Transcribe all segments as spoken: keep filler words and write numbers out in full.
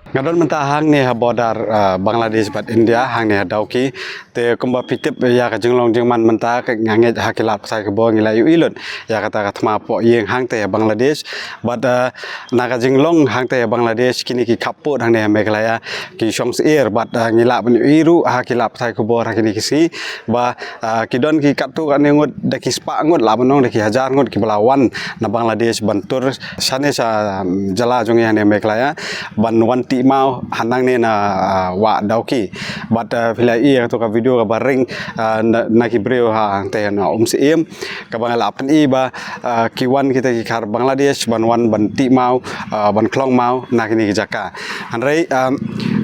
Nga don mynta hangne ha border, ah, Bangladesh bad India, hangne ha Dawki. Te kumba phi tip ïa ka jinglong jingman mynta, ka nga ngeit ha ki lad pathai khubor ngi la ïohi lut ïa kata ka thma poh ïing hangta ha Bangladesh. Bad, ah, na ka jinglong hangta ha Bangladesh, kine ki khappud hangne ha Meghalaya ki shong syier. Bad, ah, ngi lah ban ïohi ruh ha ki lad pathai khubor ha kine ki sngi ba, ah, ki don ki katto katne ngut, da ki spah ngut lah ban ong, da ki hajar ngut kiba la wan na Bangladesh ban tur shane sha, um, jylla jong ngi hangne Meghalaya, ban wan tih maw hangne na, ah, wah Dawki. Bad, ah, phi la ïohi ïa kato ka video kaba ring, ah, na, na ki briew hangta na Umsyiem, kaba nga la pyni ba, ah, ki wan kita ki khar Bangladesh ban wan ban tih maw, ah, ban khlong maw na kine ki jaka. Hynrei, ah,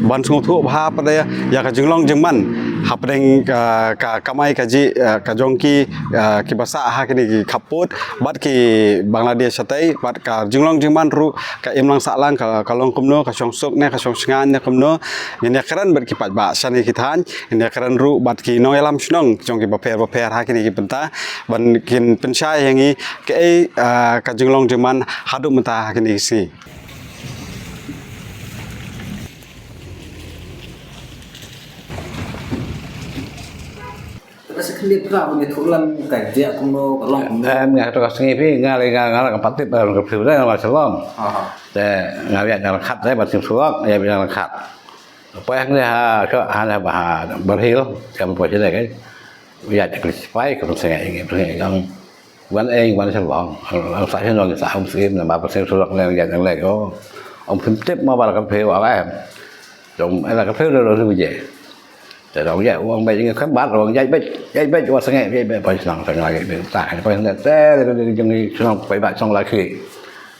ban sngewthuh bha pat ïa ka jinglong jingman hapdeng, ah, ka kamai kajih, ah, ka jong ki, ah, kiba sah ha kine ki khappud bad ki Bangladesh shatei, bad ka jinglong jingman ruh ka imlang sahlang ka, ka long kumno, ka shong suk ne ka shong shngaiñ ne kumno. Ngin ïakren bad ki paidbah shane ki thaiñ, ngin ïakren ruh bad ki nongïalam shnong jong ki bapher bapher ha kine ki bynta, ban kin pynshai ïa ngi kaei, ah, ka jinglong jingman haduh mynta ha kine ki sngi. Ka sa khyndiat ka ban ïathuh lang ka jia kumno, ka long kumno. Em, nga to ka sngi phi, nga lei nga, nga la ka patip, em, ka phi da nga la shalom. Aha. Te nga ïa nga la khat te ba tim surok, ïa nga la khat. Apa yang dia ha, ka ha ba ha berhil, ka ba poi sini kan. Ïa ka kli sipai ka pun sengit, sengit, sengit yang wan eng wan shalom. Ang sa shalom sa um sim na ba pun surok ne ïa yang lei ko. Ang pun tip ma ba la ka phi wa em. Dong ela ka phi da lo su je. Te dong ïa, wang bai jingïa khembat, wang ïa bai, ïa bai, wang sengit, ïa bai, bai senang, senang lagi, bai utah, bai senang, te, te, te, jingïa senang, bai bai senang lagi.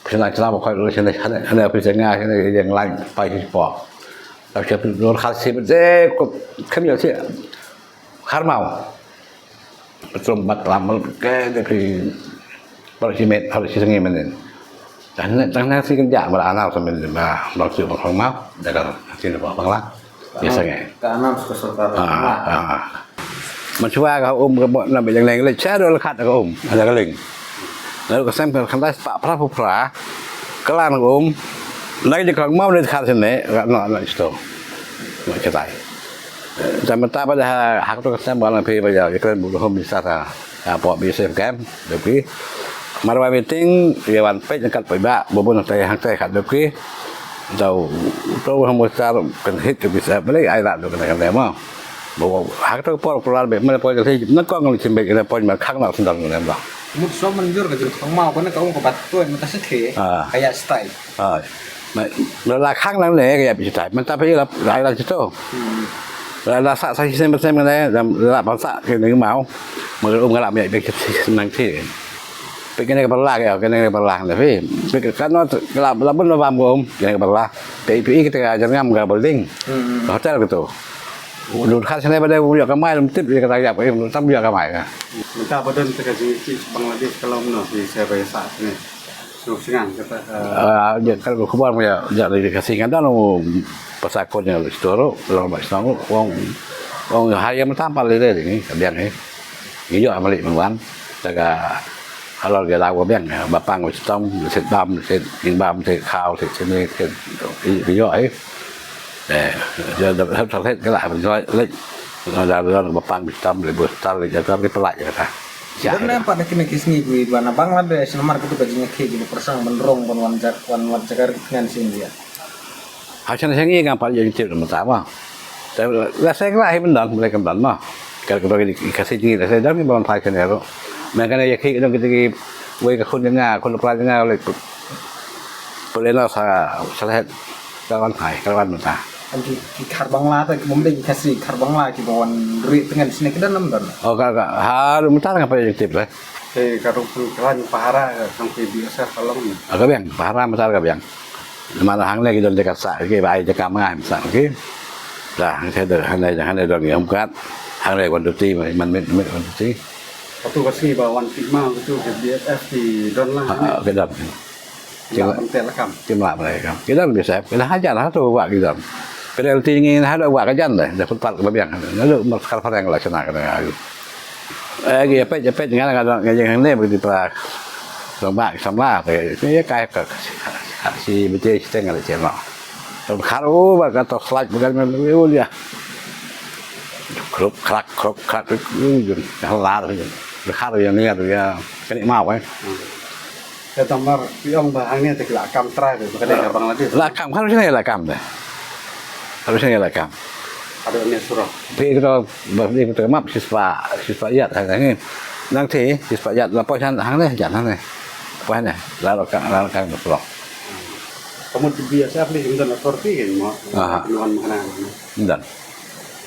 Senang, senang, bai koi lu senang, hana, hana, bai senang, senang, yang lain, bai si po. Tapi siapa lu khar si, te, ko, khem ïa si, khar mau. Betul mat lam ke de ki. Baru si met, baru si sengi menen. Tang ne, tang ne si kerja, baru anal sama ni, ba, baru si baru mau, de ka si ni baru bangla. Dia sengi. Ka anam suka sorkar. Ah, ah. Mencuba ka um ke buat nak bilang lain, lain cara lekat ka um, ada ka ling. Lalu ka sem ka khandai sepak pra pra, kelang ka um, lagi di kelang mau ni dekat sini, nak, nak, nak situ. Nak cetai. Sa mynta ba da ha, ha kato ka snem ba la phi ba ïa, ïa kren bun hom bisa ta. Ha, pok bi sef kem, dep ki. Marwei meeting, ïa wan peit kat peit ba, bun hang tai hang tai kat dep ki. Tau, tau hom besar kan hit ke bisa beli ai la dep kena kena ma. Ba ha kato por por be, mana por ke hit, na kong li chim be, kena por ma khang na sendal kena ba. Mut so manjur ka jur khang mau, kena ka ung ka bat tu, mynta sekhe, ah, ka ïa stai. Ah, ma, ma la khang lang ne ka ïa phi tai. Mynta phi la, la, la situ. Hmm. La, la sa, sa shisien pynsen ne, la, la ban sa ke ne mau. Ma um ngala me be ke nang ti. Pe ke ne ka pala ke, ke ne ka pala ne phi. Pe ke kan no la, la bun la bam um, ke ne ka pala. Pe pi ke te ka jangam ka building. Hmm. Hotel ke tu. Dur khas ne ba de u ïa ka mai lum tip ïa ka ta ïa ka im tam ïa ka mai ka. Mynta ba don te ka jingïakhih Bangladesh ka long no, phi sa ba ïa sa ne. Sngewsyngan kata, eh. Ah, ïa, ka khubor ma ïa, ïa, ïa, ka singan dan, oh, pasal ko nya lu stor, lu ba shnong, wong, wong, ha ïa mynta pal le le ni, ka biang ni. Ngi ïoh mali mynwan, ta ka halor ïa la wa biang, ba pang wa stom, sit bam, sit ing bam, sit khaw, sit sini, sit, i, ïoh, eh. Eh, ïa, da, da, da, da, da, da, da, da, ba pang, ba stom, ba stal, ïa, da, da, pala, ïa, da. Don ne pat da kine ki sngi ki ba na Bangladesh namar katu ka jingïakhih ki ba pyrshang ban rung ban wan jak, wan wan jakar ki tngen sha India. Ha shen shen ngi ngam pat ïa tip mynta ma. Te la seng la hi mynta, mynta kam dan ma. Ka ka ki ka si ngi la seng dan ngi ban phai shen ero. Men kane ïakhih don ki ki wei ka khun nga, khun pra nga le. Pule na sa sa le ka wan phai, ka wan mynta. Ki, ki khar Bangla te, ki bym dei ki Khasi, khar Bangla ki ba wan ri tngen sini ki don nam don. Oh, ka, ka, ha, mynta nga pat ïa tip le. Te ka ruh pun klan pahara ka kong ki B S F ka long ni. Ah, ka biang, pahara mynta ka biang. Mana hangne ki don de ka sa, ki ba ai de ka ma, sa, ki. Dah, hangne de, hangne, hangne don ki hom kat. Hangne wan duty, man mit, mit wan duty. Katu ka sngi ba wan tih maw katu ki B S F ki don lang. Ah, ah, ki don. Kim lah pyntek la kam. Kim lah pyntek la kam. Ki don B S F, ki don hajan ha tu wah ki don. Penalty ngi ha tu wah ka jan deh, da footpath ka biang. Lalu mar sekar pareng la kena kena ayu. Eh, ki pet, pet ngan ngan ngan jeng ne bagi pra. Lomba samla te. Ni kai ka si bete siteng la cheno. Khar u ba ka to slide ba ka me u ya. Kruk krak kruk krak u jun. Ka lar u jun. Khar u ya ni ya. Ka ni mau eh. Te tamar pi ong ba hangne te ki la kam trai ba ka dei ka Bangladesh. La kam khar u jun la kam de. Khar u jun la kam. Ada ne surok. Pi ko ba ni ko map sispa sispa yat hangne. Nang te sispa yat la poi han hangne jan hangne. Poi hangne la ro ka la ka surok. Kamu ti bia sa pli ing don authority kan mo. Aha. Nuan mana. Dan.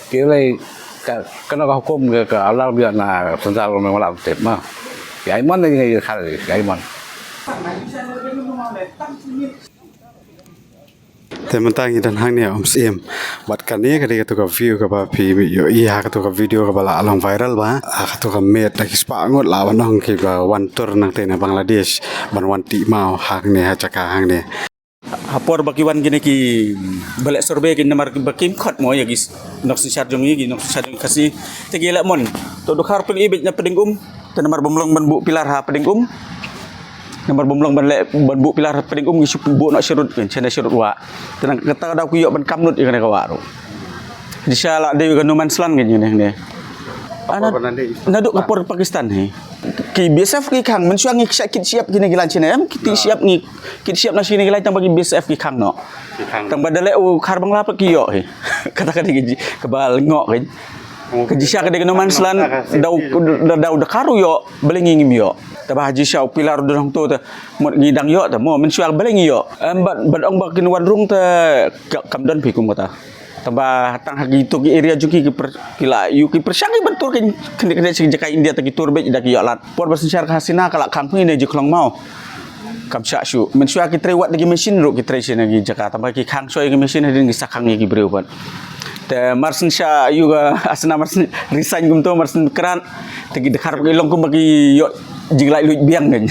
Ki lai ka kena ka hukum ke ka alar bia na sensal me wala tip ma. Ki ai mon ni ngai khar ki ai mon. Te mynta ngi don hangne Umsyiem. Bad kane ka dei katu ka view kaba phi ïohi ha katu ka video kaba la long viral ba ha katu ka met da ki spah ngut la wan ong kiba wan tur nangte na Bangladesh ban wan tih maw hangne ha jaka hangne. Ha por ba ki wan kine ki ba leh survey ki namar ba kim khot mo ïa ki nongsynshar jong ngi ki nongsynshar jong ngi Khasi te ki leh mon to dkhar pynïbit na pdeng um. Te namar bym long ban buh pilar ha pdeng um. Namar bym long ban leh ban buh pilar ha pdeng um ngi shu buh noh sharud kan shane sharud wah. Te nang kata ka daw ki ïoh ban kam lut ïa kane ka wah ruh. Di sha la dei ka no man's land kan ïa ne. Naduh ka por Pakistan hi. Ki B S F ki khang mynshuwa ngi kit shyiap kine ki lain shane em kit shyiap ngi kit shyiap na shine ki lain tang ba ki B S F ki khang noh. Tang ba da leh u khar Bangla pat ki ïoh hi. Kata ka dei ka ba lyngngoh kan. Ka jisha ka dei ka no man's land daw daw da kharu ïoh balei ngi ngim ïoh. Taba ha jisha u pilar u don hangto ta mut ngi dang ïoh ta mo mynshuwa balei ngi ïoh. Em bad bad ong ba kin wan rung ta kam don phi kum kata. Taba tang ha kitu ki area jong ki ki la ïoh ki pyrshang ki ban tur ki khyndit khyndit sha ki jaka India ta ki tur beit da ki ïoh lad. Por ba synshar ka Hasina ka la khang phi ne ji khlong maw. Kam shah shuh. Mynshuwa ki trei wat da ki machine ruh ki trei shane ki jaka. Tangba ki khang shuwa ïa ki machine hadien ki sa khang ïa ki briew pat. Te mar syn shah ïa ka Hasina mar syn resign kumto mar syn krat. Te ki dkhar ki long kumba ki ïoh jinglaitluid biang kan.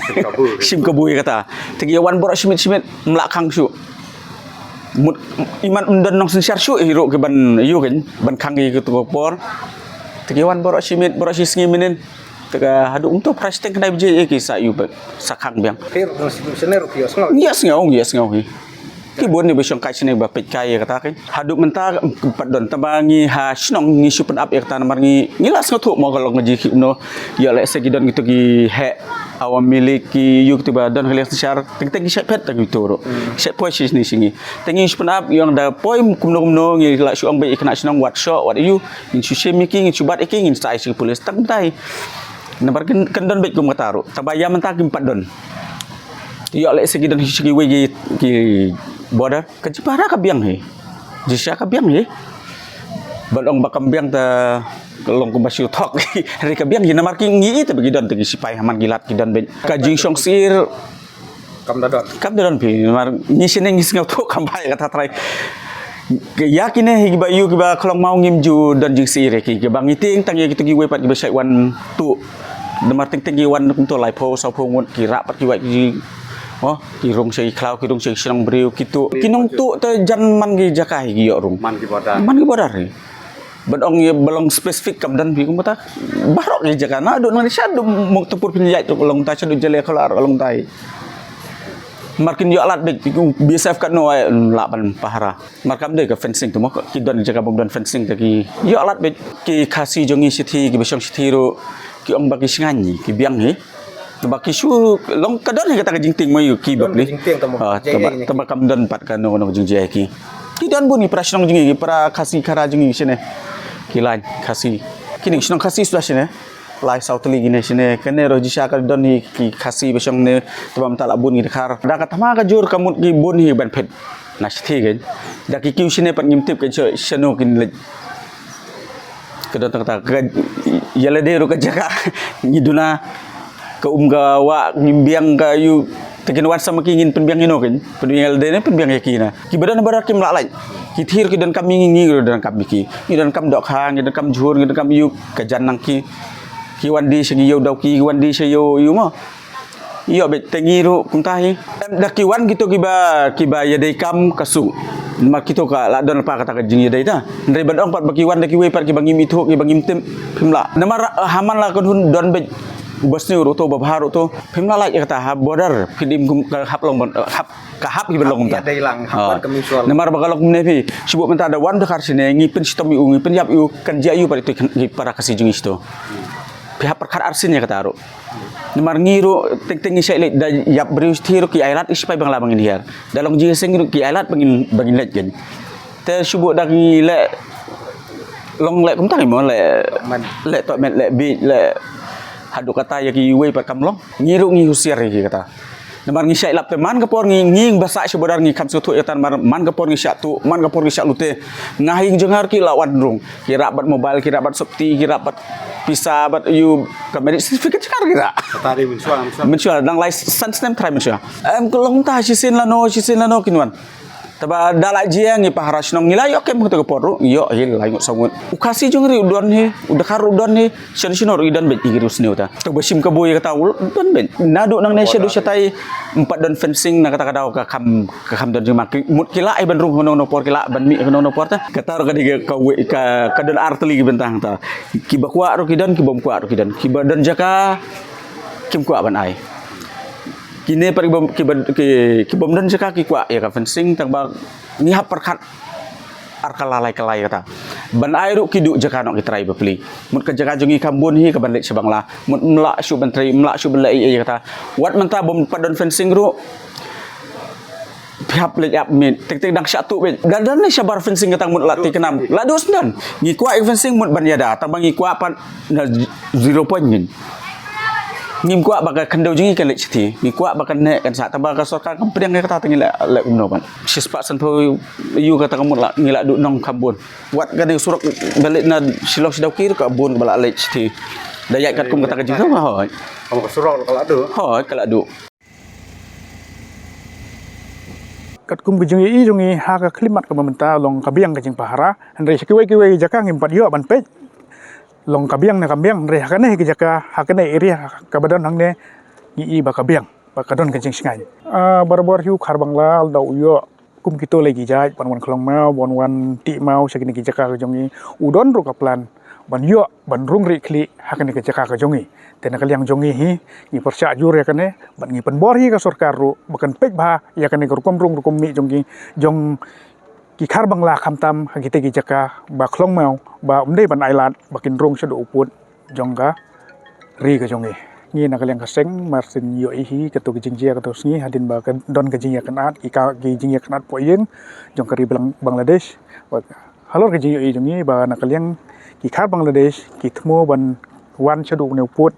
Shim kabu ïa kata. Te ki ïa wan baroh shimit shimit ym lah khang shuh. Mut imat ym don nongsynshar shuh hi ruh ki ban ïoh kan ban khang ïa kito ka por. Te ki ïa wan baroh shimit baroh shisngi mynnin. Te ka haduh kumto phra shiteng khyndai baje ïa ki sa ïoh bad sa khang biang. Ngi ïa sngew ngi ïa sngew hi. Ki bun ni ba shong kai shane ba peit kai ïa kata ki. Haduh mynta pat don tangba ngi ha shnong ngi shu pynap ïa kata namar ngi ngi la sngewthuh mo ka long ka jingkhih kumno. Ïa lehse ki don kito ki heh Awami League ki ïoh kito ba don ka liang synshar. Teng teng ki shait phet ta kito ruh. Shait poi shane sha ngi. Te ngi shu pynap ïa da poi kumno kumno ngi la shu ong ba ïa khynnah shnong wat shoh wat ïoh. Ngin shu shim ïa ki ngin shu bat ïa ki ngin sa ai sha ki police tang tai. Namar kan kan don beit kum kata ruh. Tangba ïa mynta kim pat don. Ïoh lehse ki don sha kiwei ki ki border ka jingpara ka biang hi. Jisha ka biang hi. Bad ong ba kam biang ta long kumba shu thok. Re ka biang hi namar ki ngi te ba ki don te ki sipai ha man ki lad ki don beit. Ka jingshongsyier Kam da don. Kam da don phi mar ngi shine ngi sngewthuh kam ba ïa kata trai. Ïa kine hi kiba ïoh kiba khlong maw ngim ju don jingshyrkhei ki kiba ngi tieng tang ïa kito kiwei pat kiba shait wan tuh. Namar teng teng ki wan kumto laiphew sawphew ngut ki rah pat ki wait ki. Oh, ki rung sha ki khlaw ki rung sha ki shnong briew ki tuh. Ki nongtuh te jan man ki jaka hi ki ïoh rung. Man ki border. Man ki border hi. Ban ong ïa ba long specific kam don phi kumta. Baroh ki jaka naduh nang sha duh Muktarpur phin ïaid ruh long ta sha duh Jallianwala ruh long ta. Mar kin ïoh lad beit B S F katno ai lah ban pahara. Mar kam dei ka fencing tu mo ki don jaka bym don fencing te ki ïoh lad beit ki Khasi jong ngi shithi kiba shong shithi ruh ki ong ba ki shngain ki biang hi. Tangba ki shu long ka don hi kata ka jingtieng mo ïa ki bapli. Tangba kam don pat kano kano ka jingjia ïa ki. Ki don bun ki para shnong jong ngi ki para Khasi Khara jong ngi shane. Ki lain Khasi. Kine ki shnong Khasi suda shane. Lai saw tylli kine shane kane ruh jisha ka don hi ki Khasi ba shong ne. Tangba mynta la bun ki dkhar da ka thma ka jur ka mut ki bun hi ban phet. Na shithi kan da ki kiew shane pat ngim tip kan shano kin leit. Ka don tang ka ïa lade ruh ka jaka ngi duna ka um ka wah ngim biang ka ïu. Te kin wan sama ki ngin pynbiang ïa no kin pynbiang ïa lade ne pynbiang ïa ki na kiba don baroh kim lah lait. Ki thir ki don kam ïa ngi ngi ruh don kam ïa ki ngi don kam dohkha ngi don kam jhur ngi don kam ïu ka jan nang ki. Ki wan di sha ngi ïu dau ki ki wan di sha ïu ïu mo. Ïoh beit te ngi ruh kumta hi. Em da ki wan kito kiba kiba ïadei kam ka suk. Namar kito ka la don pa kata ka jingïadei ta. Hynrei ban ong pat ba ki wan da kiwei pat kiba ngim ithuh kiba ngim tip phim lah. Namar ha man la ka hun don beit Uba sniew ruh to, uba bha ruh to, phim lah lait ïa kata ha border, phi dei kum ka hap long ban, hap, ka hap hi ban long kumta. Ïa dei lang, hap ban ka mutual. Namar ba ka long kumne phi, shu bud mynta da wan da khar shine, ngi pynshitom ïa u, ngi pynïap ïa u, kan jia ïa u pat ito ki para Khasi jong ngi shito. Phi hap pyrkhat arsien ïa kata ruh. Namar ngi ruh teng teng ngi shait leit da ïap briew shithi ruh ki ailad ki sipai Bangla ba ngin hiar. Da long jingïaseng ruh ki ailad ba ngin, ba ngin leit kein. Te shu bud da ngi leh long leh kumta ngi mo leh, leh tohmet leh bieit leh haduh kata ïa kiwei pat kam long. Ngi ruh ngi husiar ïa ki kata. Namar ngi shait lap te man ka por ngi, ngi ba sah sha border ngi kham sngewthuh ïa kata namar man ka por ngi shah tuh, man ka por ngi shah lute. Nga ha ïing jong nga ruh ki la wan rung. Ki rah bad mobile, ki rah bad sopti, ki rah bad pisa, bad ïa ka marriage certificate, shikar ki rah. Kata dei mynshuwa, mynshuwa. Mynshuwa, dang lai san snem trai mynshuwa. Em, ka long ta shisien lano, shisien lano kin wan. Taba da la jia ngi pahara shnong ngi la ïoh kem kata ka por ruh, ngi ïoh hi lai ngut saw ngut. U Khasi jong ri u don hi, u Dkhar u don hi, shano shano ruh i don beit i ri u sniew ta. Taba shim kabu ïa kata u don beit. Naduh nangne shaduh shatai, ym pat don fencing na kata ka daw ka kham, ka kham don jingma. Ki, mut ki lah ai ban rung hano hano por ki lah ban mih hano hano por ta. Kata ruh ka dei ka, ka, ka don ar tylli ki bynta hangta. Kiba kwah ruh ki don, kiba ym kwah ruh ki don. Kiba don jaka, kim kwah ban ai. Kine pat kiba, kiba, ki, kiba ym don jaka ki kwah ïa ka fencing tang ba ngi hap pyrkhat ar kylla lai kylla ïa kata. Ban ai ruh ki duh jaka noh ki trai bapli. Mut ka jaka jong ngi kham bun hi ka ban leit sha Bangla. Mut ym lah shuh ban trei, ym lah shuh ban leh ei ei ïa kata. Wat mynta bym pat don fencing ruh. Phi hap leit ap miet, tik tik dang shah tuh beit. Dang don ne shabar fencing kata mut la ti khnam. La duh sdang. Ngi kwah ïa fencing mut ban ïada, tang ba ngi kwah pat na zero point ngin. Ngim kwah ba ka khyndew jong ngi kan leit shithi. Ngi kwah ba kan neh kan sah, tang ba ka sorkar kam pdiang ïa kata, te ngi la leh kumno ban. Shispah sanphew ïu kata ka mut la ngi la duh nong kham bun. Wat kane surok ba leit na Shillong Shadawki ka bun ba la leit shithi. Da ïaid katkum kata ka jingthung hoi. Ka surok ka la duh. Hoi ka la duh. Katkum ka jingïohi jong ngi ha ka khyllipmat kaba mynta long ka biang ka jingpahara, hynrei sha kiwei kiwei ki jaka ngim pat ïoh ban peit. Long ka biang ne kam biang, hynrei ha kane ka jaka, ha kane area kaba don hangne ngi i ba ka biang, ba ka don ka jingshngaiñ. Ah, barabor hi u Khar Bangla da u ïoh kum kito lei ki jait ban wan khlong maw, ban wan tih maw sha kine ki jaka ka jong ngi. U don ruh ka plan ban ïoh ban rung rieh khlieh ha kane ka jaka ka jong ngi. Te na ka liang jong ngi hi, ngi pyrshah jur ïa kane, bad ngi pynbor hi ka sorkar ruh ba kan peit bha ïa kane ka rukom rung rukom mih jong ki, jong ki Khar Bangla khamtam ha kite ki jaka ba khlong maw, ba ym dei ban ailad ba kin rung shaduh u pud jong ka ri ka jong ngi. Ngi na ka liang ka seng, mar syn ïohi hi kato ka jingjia kato sngi, hadien ba ka don ka jingïakynad, ki ka, ki jingïakynad poh ïing jong ka ri Bang-, Bangladesh. Bad halor ka jingïohi jong ngi ba na ka liang ki Khar Bangladesh ki thmu ban wan shaduh une u pud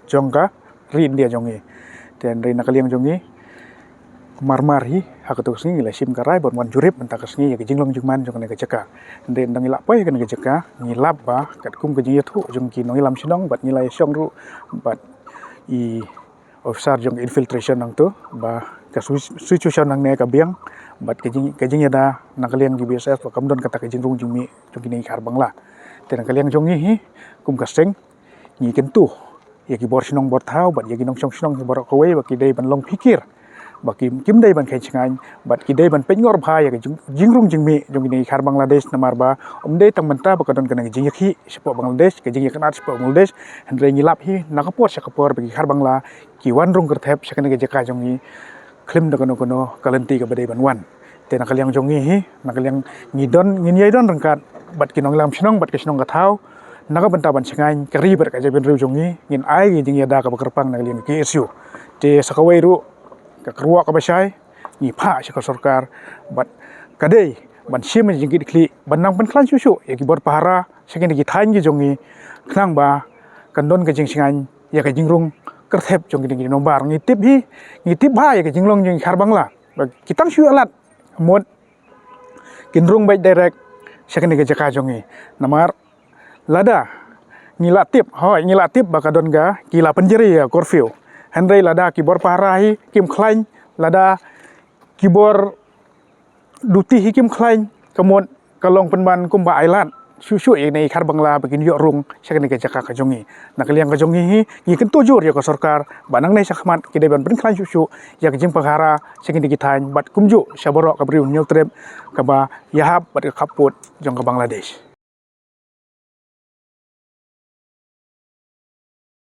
jong ka ri India jong ngi. Te hynrei na ka liang jong ngi mar mar hi ha kato ka sngi ngi la shim ka rai ban wan jurip mynta ka sngi ïa ka jinglong jingman jong kane ka jaka. Hynrei ynda ngi la poi ha kane ka jaka ngi lap ba katkum ka jingïathuh jong ki nongïalam shnong bad ngi la ïashong ruh bad i officer jong ka infiltration nangto ba ka su-, situation hangne ka biang bad ka jing, ka jingïada na ka liang ki B S F ba kam don kata ka jingrung jingmih jong kine ki Khar Bangla. Te na ka liang jong ngi hi kum ka seng ngi kyntu ïa ki bor shnong bor thaw bad ïa ki nongshong shnong baroh kawei ba ki dei ban long phikir ba ki, kim dei ban kheiñ shngaiñ bad ki dei ban peit ngor bha ïa ka jing, jingrung jingmih jong kine ki Khar Bangladesh namar ba ym dei tang mynta ba ka don kane ka jingïakhih shapoh Bangladesh, ka jingïakynad shapoh Bangladesh, hynrei ngi lap hi na ka por sha ka por ba ki Khar Bangla ki wan rung kyrthep sha kane ka jaka jong ngi khlem da kano kano ka lynti kaba dei ban wan. Te na ka liang jong ngi hi, na ka liang ngi don, ngin ïai don ryngkat bad ki nongïalam shnong bad ki shnong ka thaw. Na ka bynta ban shngaiñ ka ri bad ka jaitbynriew jong ngi, ngin ai ka jingïada kaba kyrpang na ka liang ka K S U. Te sa kawei ruh ka kyrwoh kaba shai ngi phah sha ka sorkar bad ka dei ban shim ka jingkitkhlieh ban nang pynkhlaiñ shuh shuh ïa ki bor pahara sha kine ki thaiñ ki jong ngi khnang ba kan don ka jingshngaiñ ïa ka jingrung kyrthep jong kine ki nombar. Ngi tip hi, ngi tip bha ïa ka jinglong jong ki Khar Bangla. Ba ki tang shu ïa lad mut kin rung beit direct sha kane ka jaka jong ngi. Namar lada ngi la tip, hooid ngi la tip ba ka don ka, ki la pynjari ïa curfew. Hynrei lada ki bor pahara hi kim khlaiñ, lada ki bor duty hi kim khlaiñ, ka mut ka long pynban kumba ai lad shuh shuh ïa kine ki Khar Bangla ba kin ïoh rung sha kane ka jaka ka jong ngi. Na ka liang ka jong ngi hi, ngi kyntu jur ïa ka sorkar ba nangne shakhmat ki dei ban pynkhlaiñ shuh shuh ïa ka jingpahara sha kine ki thaiñ bad kumjuh sha baroh ka bri u Hynñiewtrep kaba ïahap bad ka khappud jong ka Bangladesh.